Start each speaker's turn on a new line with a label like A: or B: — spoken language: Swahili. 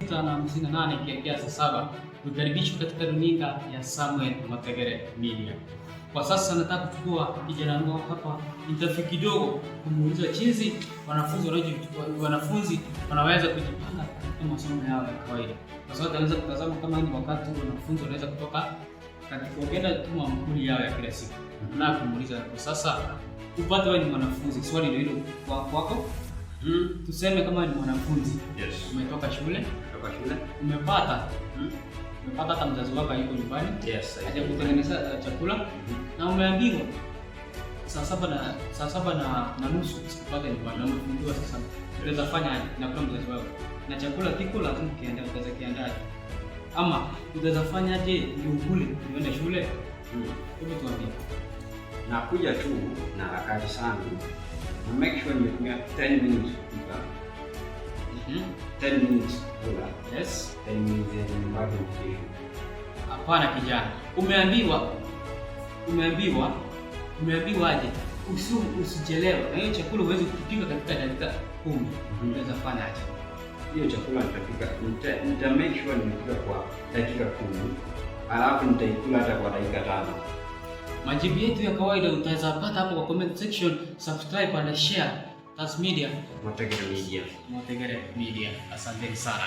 A: 6:58 ikielekea saa 7. Ukaribishwa katika runinga ya Samuel Mategere Media. Kwa sasa nataka kuchukua kijana wangu hapa interview kidogo, kumuuliza jinsi wanafunzi wanaweza kujipanga katika masomo yao ya kawaida, kwa sababu tunaweza kutazama kama ni wakati wanafunzi wanaweza kutoka katika ukienda tu maamkuli yao ya kila siku, na kumuuliza kwa sasa upate wewe ni mwanafunzi, swali ndio hilo kwako. Tuseme kama ni mwanafunzi umetoka shule,
B: Kutoka shule.
A: Umepata hata mzazi wako hayuko nyumbani, hajakutengeneza chakula na umeambiwa saa saba na nusu usikupate nyumbani na umefungiwa saa 7. Unaweza fanya aje? Na kuna mzazi wako na chakula kiko, lazima kiandae, utaweza kiandaje? Ama utaweza fanya aje ndio ukule uende shule? Hebu tuambie.
B: Nakuja tu na harakati zangu na make sure nimetumia 10 minutes kupika, 10 minutes kula, 10 minutes ya nyumbani kesho.
A: Hapana kijana, umeambiwa aje? Usichelewe na hiyo chakula huwezi kukipika katika dakika 10. Unaweza fanya aje?
B: Hiyo chakula nitapika, nita make sure nimepika kwa dakika 10, alafu nitaikula hata kwa dakika 5.
A: Majibu yetu ya kawaida utaweza pata hapo kwa comment section. Subscribe and share. Tas Media,
B: Mategere Media.
A: Mwategere Media. Asanteni sana.